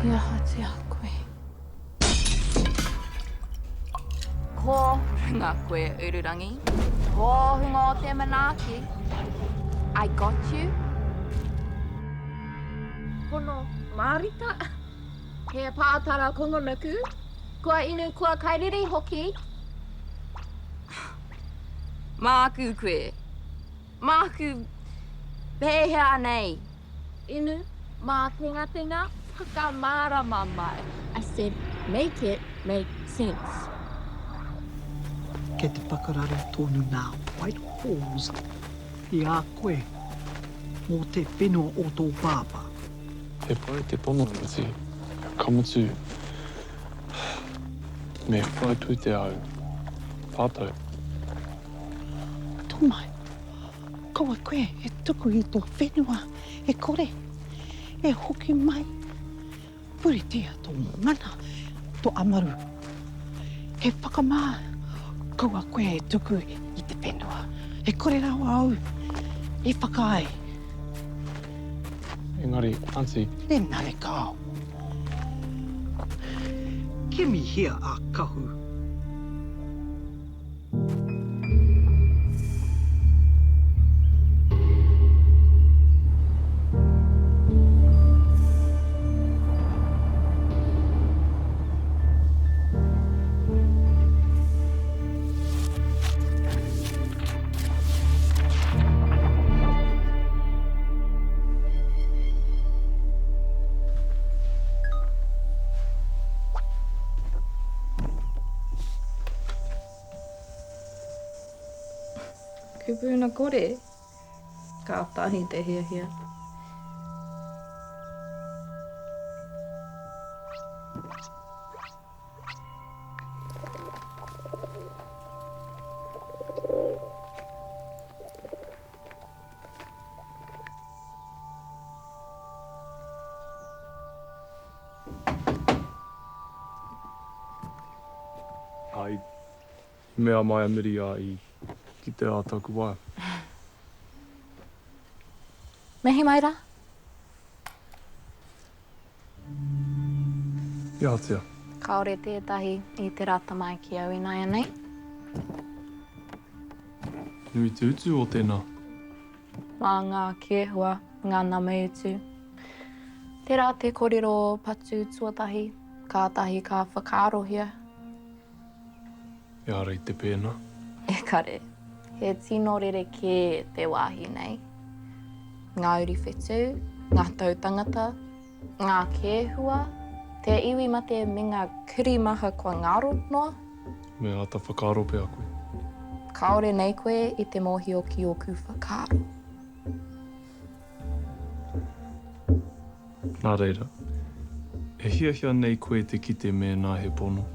I ahatia koe? Ko runga koe, Ururangi. Tohunga o te manaaki. I got you. Pono mārika. He pātara kongonuku. Kua inu, kua kairiri hoki. Māku koe. Māku pēhea nei? Inu, mātengatenga, whakamārama mai. I said make it make sense. Kei te whakararu tonu nā White Halls i a koe mō te whenua o tō pāpā. He pai te pono, Aunty. Ka mutu, me whai pūtea au. Tātou. Tō mai. Kaua koe e tuku i tō whenua e kore e hoki mai. Puritia tō mana, tō amaru. He whakamā, kaua koe e tuku i te whenua. E kore rawa au e whakaae. Engari, Aunty. Engari kāo. Kimihia a Kahu. Kupuna kore, kātahi te hiahia. I mea mai a Miria i kite a taku waea. Mihi mai ra. I ahatia? Kaore tetahi i te rata mai ki au inaianei. Nui te utu o tena. Mā ngā kēhua, ngā nama utu. Tērā te korero patu tuatahi, kātahi ka whakaarohia. Ehara i te pēnā. E kare, he tino rerekē te wāhi nei. Ngā uri whetū, ngā tau tangata, ngā kēhua, te iwi mate me ngā kuri maha kua ngaro noa. Me āta whakaaro pea koe. Kāore nei koe i te mōhio ki ōku whakaaro. Nā reira, e hiahia nei koe te kite mēnā he pono?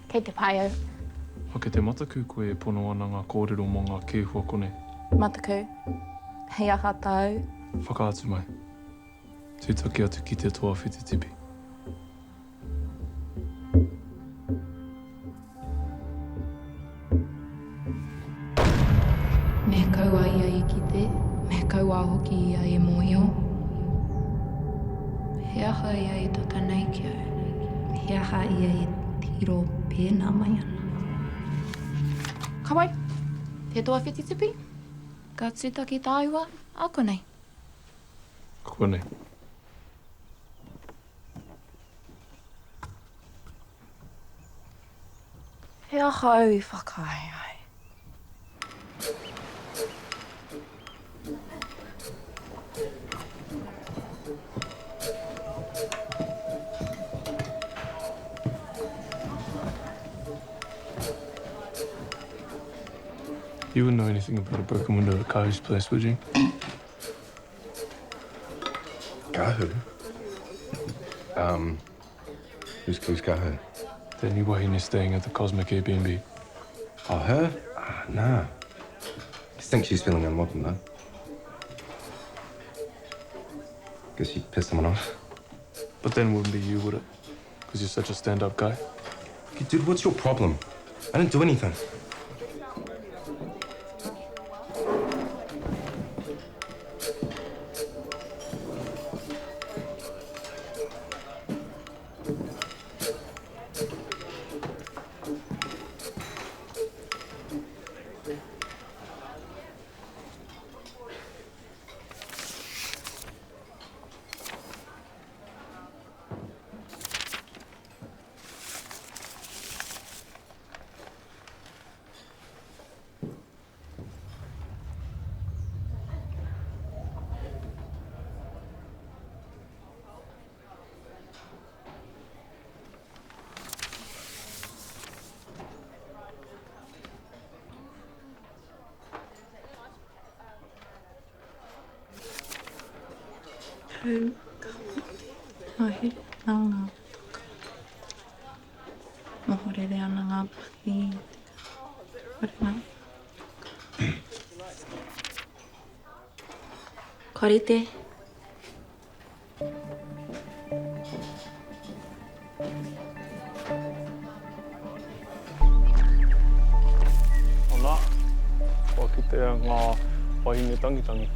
Kei te pai au. A kei te mataku koe e pono ana ngā kōrero mō ngā kēhua konei? Mataku? Hei aha tāu? Whakaatu mai. Tūtaki atu ki te toa whititipi. Me kaua ia e kite, me kaua hoki ia e mōhio. He aha ia e tata nei ki au? He aha ia e tiro pēnā mai ana? Ka wai? Te toa whititipi? Ka tūtaki tāua a konei. Konei. He aha au i whakaae ai? You wouldn't know anything about a broken window at Kahu's place, would you? Kahu? Um, who's, who's Kahu? The new wahine staying at the Cosmic Airbnb. Oh, her? Ah, nah. I think she's feeling unwelcome, though. Guess she pissed someone off. But then it wouldn't be you, would it? Because you're such a stand-up guy. Dude, what's your problem? I didn't do anything. Hau ka mate. Mahere ana ngā toka. Ohorere ana ngā paki i te kaha. Ka rite. Ana, kua kitea ngā wahine tangitangi.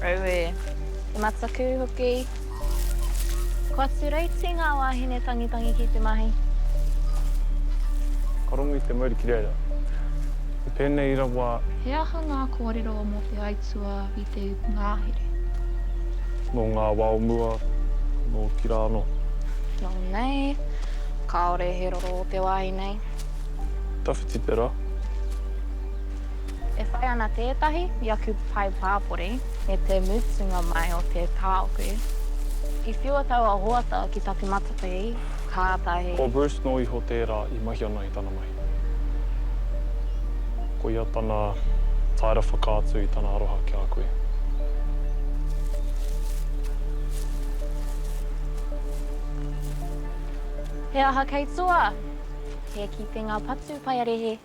Auē, te mataku hoki. Kua tureiti ngā wāhine tangitangi ki te mahi. Ka rongo i te mauri ki reira. He pēnei rawa. He aha ngā kōrero mō te aituā i te ngahere? Nō ngā wā o mua, nō ki rā anō. Nō nei, kāore he roro o te wāhi nei. Tawhiti te rā. E whai ana tētahi i aku pae pāpori me te mutunga mai o te tāoku. I whiua taua hoata ki taku matapihi, kātahi. Ko Bruce noa iho tērā i mahi ana i tana mahi. Koia tana taera whakaatu i tana aroha ki a koe. He aha kei tua? He kitenga patu paerehe.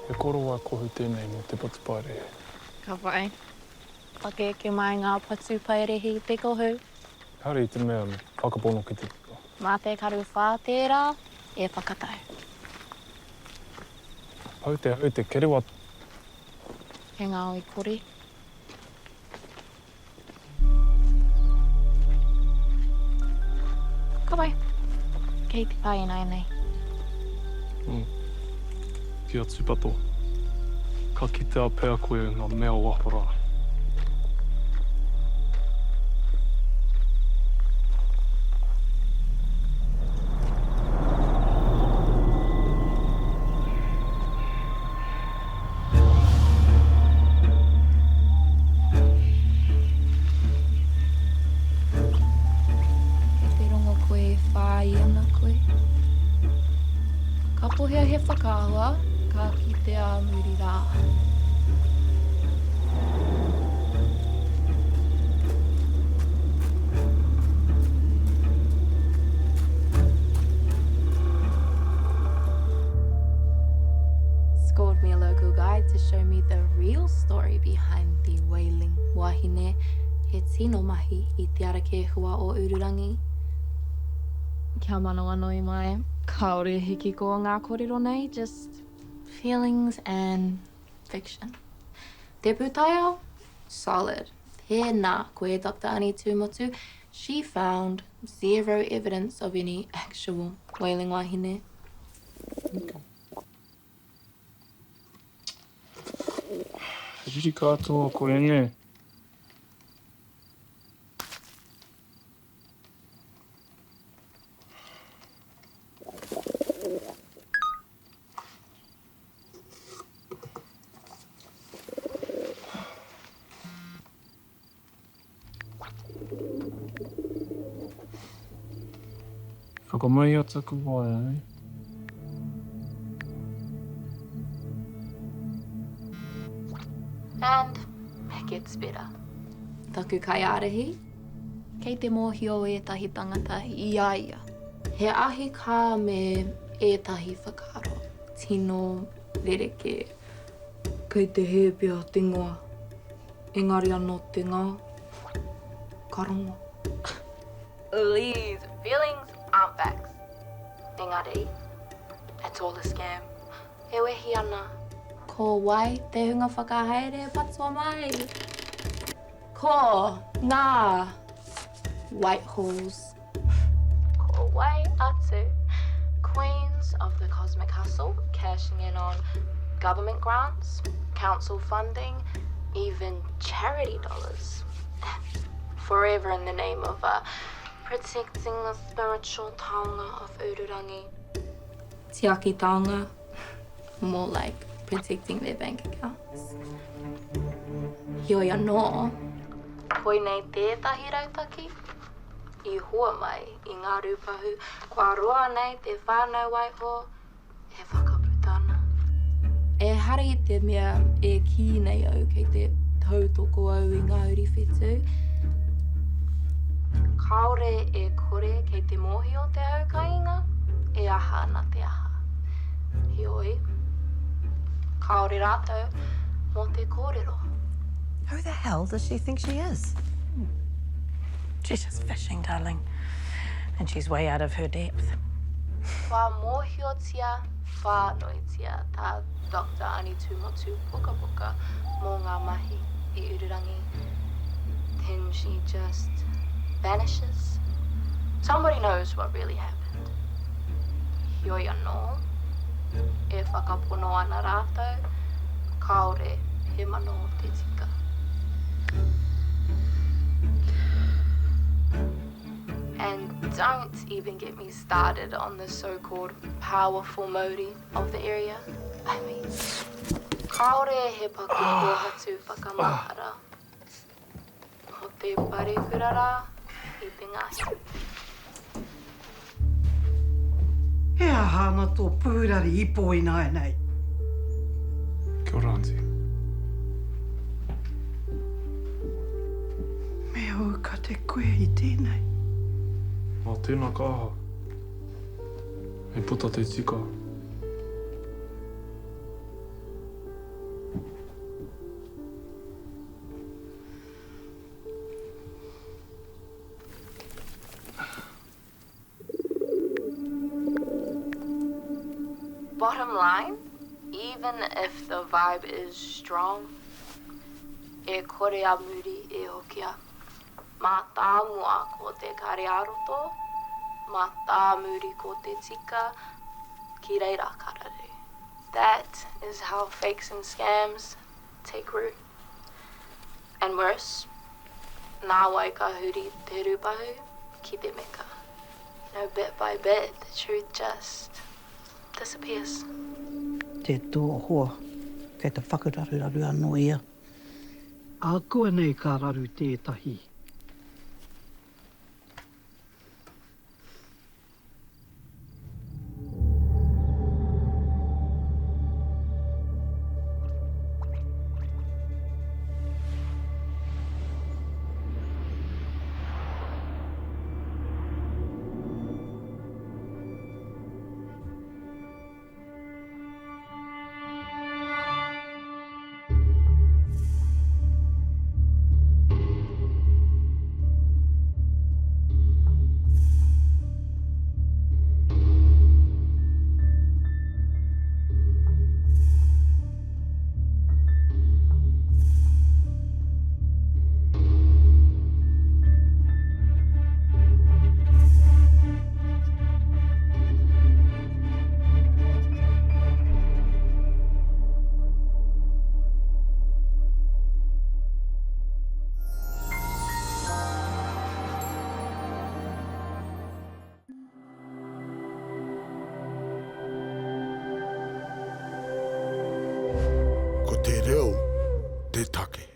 He korowai kohu tēnei mō te patupaiarehe. Ka pai. Pakeke mai ngā patupaiarehe i te kohu. Ehara i te mea me whakapono ki te tika. Mā te karu whā tērā e whakatau. Pau te hau te kerewa. He ngāoi kore. Ka pai. Kei te pai ināianei. Mm. Kia tūpato. Ka kitea pea koe ngā mea o waho rā. Kei te rongo koe e whāi ana koe. Ka pohea he whakaahua, ka kitea a muri rā. Scored me a local guide to show me the real story behind the wailing wahine, he tino mahi i te ara kēhua o Ururangi. Kia manawanui mai. Kāore he kiko o ngā kōrero nei, just feelings and fiction. Te pūtaiao? Solid. Tēnā koe Doctor Ani Tūmotu, she found zero evidence of any actual wailing wahine. He riri katoa koe nē? Whakamahia taku waea, eh? And it gets better. Taku kaiārahi, kei te mōhio ētahi tangata i a ia. He ahi kā me ētahi whakaaro tino rerekē. Kei te hē pea te ingoa, engari anō te ngao, ka rongo. Please, feelings aren't facts. Engari, it's all a scam. E wehi ana. Ko wai te hunga whakahaere patua mai? Ko ngā Whitehalls. Ko wai atu? Queens of the Cosmic Hustle, cashing in on government grants, council funding, even charity dollars. Forever in the name of uh, protecting the spiritual taonga of Ururangi. Tiaki taonga. More like protecting their bank accounts. Heoi anō, koinei tētahi rautaki i hua mai i ngā rūpahu kua roa nei te whānau waiho e whakaputa ana. Ehara i te mea e kī nei au kei te tautoko au i ngā uri whetū. Kāore e kore kei te mōhio te hau kāinga e aha ana te aha. Heoi, kāore rātou mō te kōrero. Who the hell does she think she is? She's just fishing, darling. And she's way out of her depth. Kua mōhiotia whānuitia tā Doctor Ani Tūmotu pukapuka mō ngā mahi i Ururangi. Then she just vanishes. Somebody knows what really happened. Heoi anō, e whakapono ana rātou, kāore he mano te tika. And don't even get me started on the so-called powerful Māori of the area. I mean, kāore he paku kōhatu whakamahara o te parekura rā i te ngahere. He aha ana tō pūrari ipo ināianei? Kia ora, Aunty. Me aukate koe i tēnei. Mā tēnā ka aha? Me puta te tika. Bottom line, even if the vibe is strong, e kore a muri e hokia. Mātāmua ko te kare ā-roto, mātāmuri ko te tika, ki reira ka raru. That is how fakes and scams take root. And worse, nāwai ka huri te rūpahu ki te meka. You know, bit by bit, the truth just disappears. Te tō hoa, kei te whakararuraru anō ia. Ākuanei ka raru tētahi. Ko te reo te take.